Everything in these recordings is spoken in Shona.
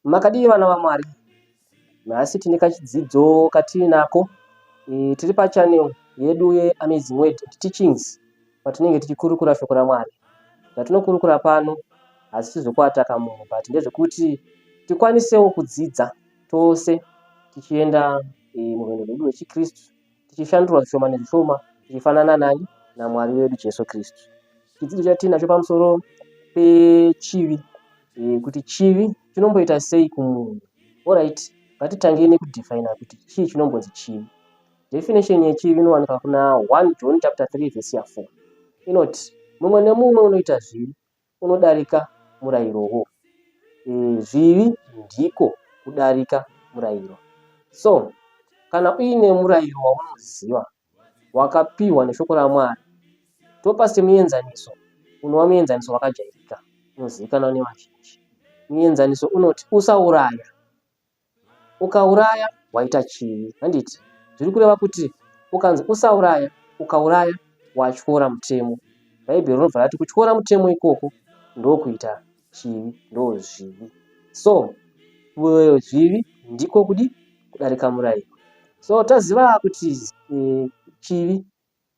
Makadii vana vaMwari? Nhasi tine kachidzidzo katiinako. E, tiri pachannel yedu yeAmazing Word and Teachings patinenge tichikurukura shoko raMwari. Zvatinokurukura pano hazvisi zvekuataka munhu but ndezvekuti tikwanisewo kudzidza tose tichienda e, murwendo rwedu rwechiKristu tichishandurwa zvishoma nezvishoma tichifanana nani naMwari wedu Jesu Kristu. Chidzidzo chatinacho pamusoro pechivi e, kuti chivi chinomboita sei kumunhu. Alright, ngatitangei nekudefina kuti chii chinombonzi chivi. Definition yechivi inowanika kuna 1 John chapter 3 verse ya 4 inoti mumwe nemumwe unoita zvivi unodarika murayirowo. E, zvivi ndiko kudarika murayiro. So, kana uine murayiro waunoziva wakapiwa neshoko raMwari, topa semuenzaniso unova muenzaniso wakajairika unozivikanwa nevazhinji. Muenzaniso unoti usauraya. Ukauraya waita chivi, handiti? Zviri kureva kuti ukanzi usauraya, ukauraya watyora mutemo. Bhaibheri rinobva rati kutyora mutemo ikoko ndokuita chivi, ndozvivi. So zvivi ndiko kudi kudarika murayiro. So taziva kuti e, chivi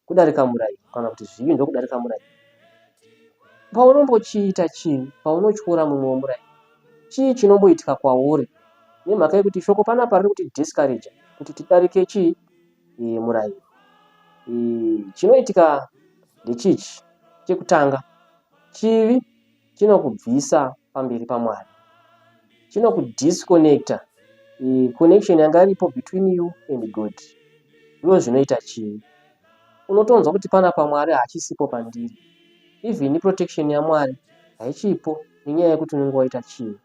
kudarika murayiro kana kuti zvivi ndokudarika murayiro. Paunombochiita chivi, paunotyora mumwe womurayiro, chii chinomboitika kwauri? Nemhaka yekuti shoko panapa riri kuti discourage kuti tidarike chii? E, murayiro. E, chinoitika ndechichi chekutanga, chivi chinokubvisa pamberi paMwari, chinokudisconnecta connection yanga iripo between you and God. Ndizvo zvinoita chivi. Unotonzwa kuti panapa Mwari haachisipo pandiri, even protection yaMwari haichipo nenyaya yekuti unenge waita chivi.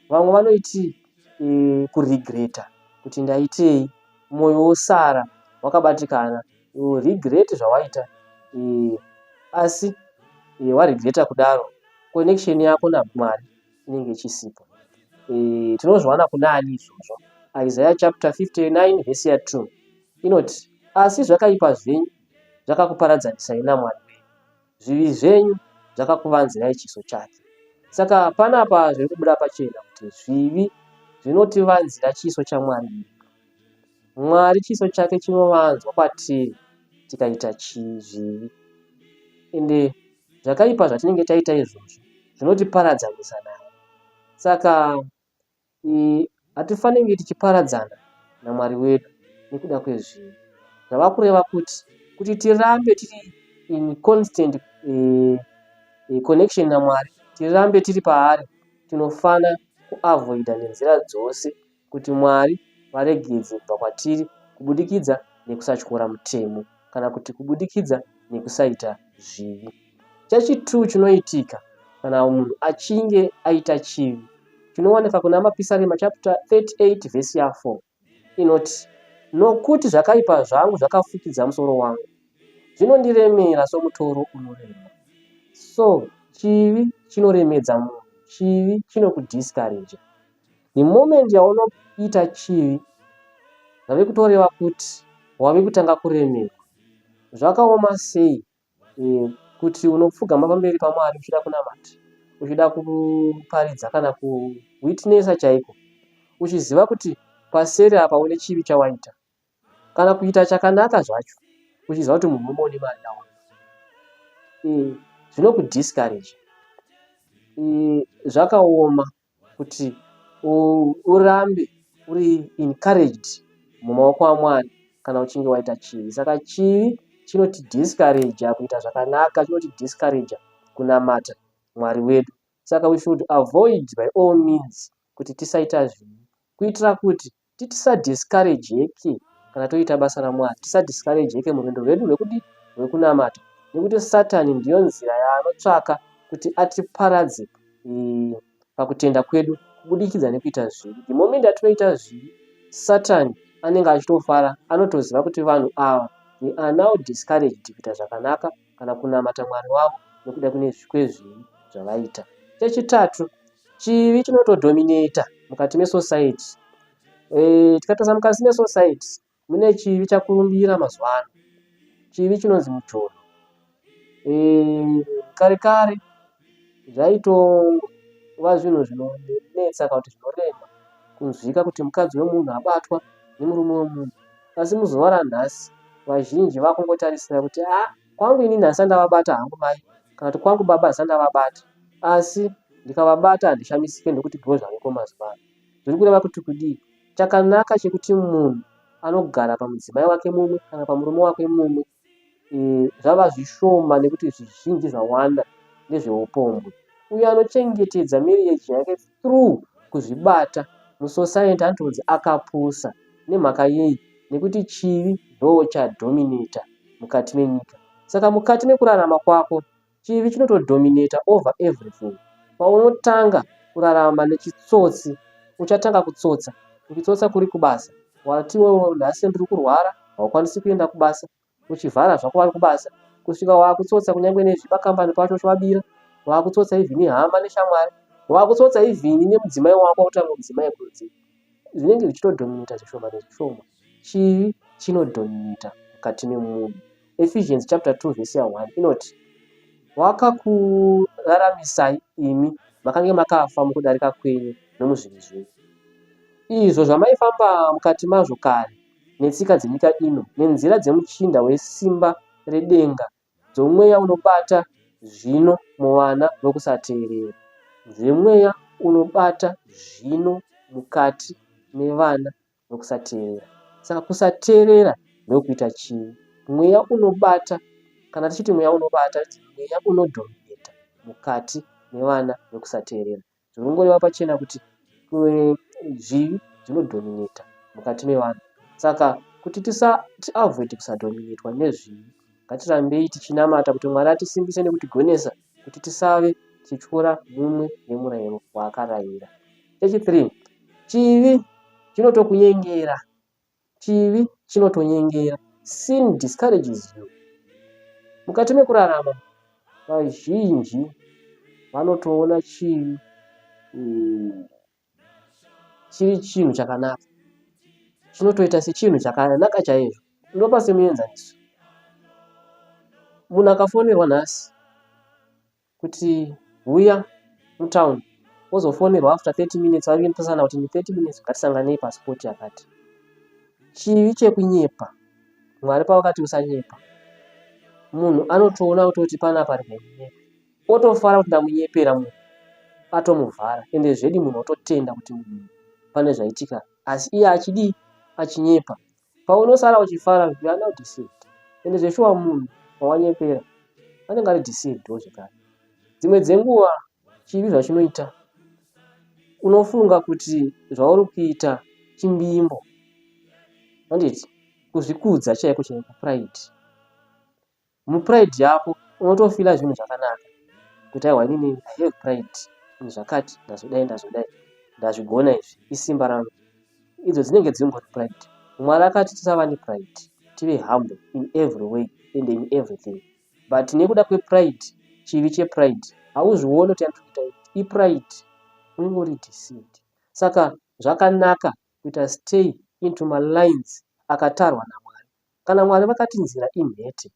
Vamwe vanoiti e, kuregreta kuti ndaitei, mwoyo wosara wakabatikana you regret zvawaita e, asi e, waregreta kudaro connection yako naMwari inenge ichisipo. E, tinozviwana kuna ani izvozvo? Isaiah chapter 59 verse ya 2 inoti, asi zvakaipa zvenyu zvakakuparadzanisai naMwari wenyu, zvivi zvenyu zvakakuvanzirai chiso chake. Saka panapa zviri kubuda pachena kuti zvivi zvinotivanzira chiso chaMwari wedu. Mwari chiso chake chinovanzwa kwatiri tikaita zvivi. Ende zvakaipa zvatinenge taita izvozvo zvinotiparadzanisa naye. Saka hatifaniri kunge tichiparadzana naMwari wedu nekuda kwezvivi. Zvava kureva kuti kuti tirambe tiri in constant connection naMwari, tirambe tiri paari, tinofana kuavoida nenzira dzose kuti Mwari varegedze kubva kwatiri kubudikidza nekusatyora mutemo kana kuti kubudikidza nekusaita zvivi. Chechitwo chinoitika kana munhu achinge aita chivi chinowanikwa kuna Mapisarema chapter 38 vhesi ya 4 inoti, Nokuti zvakaipa zvangu zvakafukidza musoro wangu, zvinondiremera somutoro unorema. So chivi chinoremedza munhu, chivi chinokudiscourage. The moment yaunoita chivi zvave kutoreva kuti wave kutanga kuremerwa. Zvakaoma sei e, kuti unopfugama pamberi paMwari uchida kunamata, uchida kuparidza kana kuwitnessa chaiko, uchiziva kuti paseri apa une chivi chawaita. Kana kuita chakanaka zvacho uchiziva kuti munhu une mari yawana. E, zvinokudiscourage. E, zvakaoma kuti urambe uri encouraged mumaoko aMwari kana uchinge waita chivi. Saka chivi chinotidiscourage kuita zvakanaka, chinotidiscourage kunamata Mwari wedu. Saka we should avoid by all means kuti tisaita zvivi kuitira kuti tisadiscourageke kana toita basa raMwari, tisadiscourageke murwendo rwedu rwekudi rwekunamata, nekuti Satani ndiyo nzira yaanotsvaka kuti atiparadze e, pakutenda kwedu kubudikidza nekuita zvivi. The moment yatinoita zvivi, Satani anenge achitofara, anotoziva kuti vanhu ava they are now discouraged kuita zvakanaka kana kunamata Mwari wavo nekuda kwezvivi zvavaita. Chechitatu, chivi chinotodominata mukati mesociety. E, tikatarisa mukati mesociety mune chivi chakurumbira mazuva ano, chivi chinonzi mujolo. E, kare kare zvaitova zvinhu zvinonetsa kana kuti zvinorema. kunzwika kuti mukadzi wemunhu abatwa nemurume wemunhu. Asi muzuva ranhasi vazhinji vakungotarisira kuti ah, kwangu inini handisati ndavabata hangu mai kana kuti kwangu baba handisati ndavabata asi ndikavabata handishamisike nekuti ndizvo zvaveko mazuva ano. Zviri kureva kuti kudii? Chakanaka chekuti munhu anogara pamudzimai wake mumwe kana pamurume wake mumwe e, zvava zvishoma nekuti zvizhinji zvawanda ndezveupombwe. Uyo anochengetedza marriage yake through kuzvibata musociety anotonzi akapusa. Nemhaka yei? Nekuti chivi ndochadominata mukati menyika. Saka mukati mekurarama kwako Chivi chinotodominata over everything. Paunotanga kurarama nechitsotsi, uchatanga kutsotsa. Uchitsotsa kuri kubasa. Wati iwewe nhasi ndiri kurwara, haukwanisi kuenda kubasa. Uchivhara zvako vari kubasa. Kusvika wakutsotsa kunyange nezvipakambani pacho uchivabira. Wakutsotsa even hama neshamwari. Wakutsotsa even nemudzimai wako wakutanga mudzimai kunze. Zvinenge zvichitodominata zvishoma nezvishoma. Chivi chinodominata mukati memunhu. Ephesians chapter 2 verse ya 1 inoti, Wakakuraramisai imi makange makafa mukudarika kwenyu nomuzvivi zvenyu, izvo zvamaifamba mukati mazvo kare netsika dzenyika ino, nenzira dzemuchinda wesimba redenga, dzomweya unobata zvino muvana vokusateerera. Dzemweya unobata zvino mukati mevana nokusateerera. Saka kusateerera ndokuita chivi. Mweya unobata, kana tichiti mweya unobata, mweya unodominata mukati mevana vekusateerera. Zvinongoreva pachena kuti eh, zvivi zvinodominata mukati mevanhu. Saka kuti tisa tiavoid kusadominatwa nezvivi, ngatirambei tichinamata kuti Mwari atisimbise nekutigonesa kuti tisave tichityora mumwe yemurayiro waakarayira. Chechithree, chivi chinotokunyengera. Chivi chinotonyengera. Sin discourages you. Mukati mekurarama, vazhinji vanotoona chivi mm, chiri chinhu chakanaka. Chinotoita sechinhu chakanaka chaizvo. Ndopa semuenzaniso. Munhu akafonerwa nhasi kuti huya mutown wozofonerwa after 30 minutes vavimbisana kuti in 30 minutes ngatisanganei paspot yakati. Chivi chekunyepa. Mwari pavakati usanyepa. Munhu anotoona kutoti panapa rega ndinyepe. Otofara kuti ndamunyepera munhu atomuvhara ende zvedi munhu ototenda kuti munhu pane zvaitika asi iye achidii achinyepa. Paunosara uchifara you are now deceived. Ende zveshuwa munhu wawanyepera anenge ari deceived wo zvekare. Dzimwe dzenguva chivi zvachinoita unofunga kuti zvauri kuita chimbimbo handiti kuzvikudza chaiko chaiko pride. Mupride yako unotofila zvinhu zvakanaka kuti aiwa inini I have pride in zvakati ndazodai ndazodai ndazvigona izvi isimba rangu. Idzo dzinenge dzingori pride. Mwari akati tisava nepride tive humble in every way and in everything but nekuda kwepride chivi chepride hauzvioni kuti yandiri kuita iyi ipride unenge uri deceived. Saka zvakanaka kuita stay into malines akatarwa naMwari. Kana Mwari vakati nzira imhete,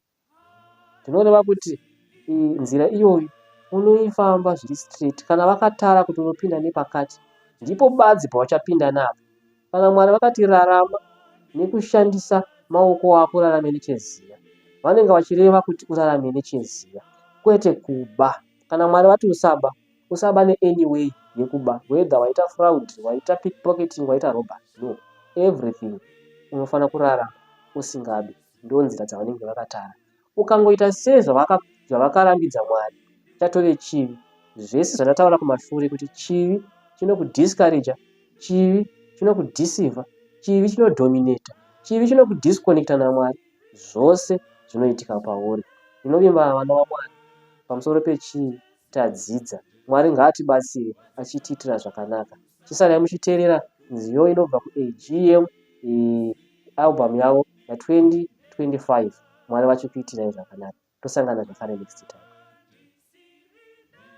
zvinoreva kuti nzira iyoyo unoifamba zviri straight. Kana vakatara kuti unopinda nepakati, ndipo badzi pauchapinda napo. Kana Mwari vakati rarama nekushandisa maoko ako urarame necheziya, vanenge vachireva kuti urarame necheziya, kwete kuba. Kana Mwari vati usaba, Usaba ne any way yekuba whether waita fraud, waita pickpocketing, waita robbery no everything unofanira kurarama usingabi ndonzira dzavanenge vakatara. Ukangoita sezvavakarambidza Mwari chatove chivi. Zvese zvandataura kumashure kuti chivi chinokudiscourager, chivi chinokudeceiver, chivi chinodominator, chivi chinokudisconnecta naMwari zvose zvinoitika pauri. Ndinovimba vana vaMwari pamusoro pechivi tadzidza. Mwari ngaatibatsire achitiitira zvakanaka. Chisarai muchiteerera nziyo inobva kuAGM album yavo ya 2025. Mwari vachikuitirai zvakanaka. Tosangana zvakare next time.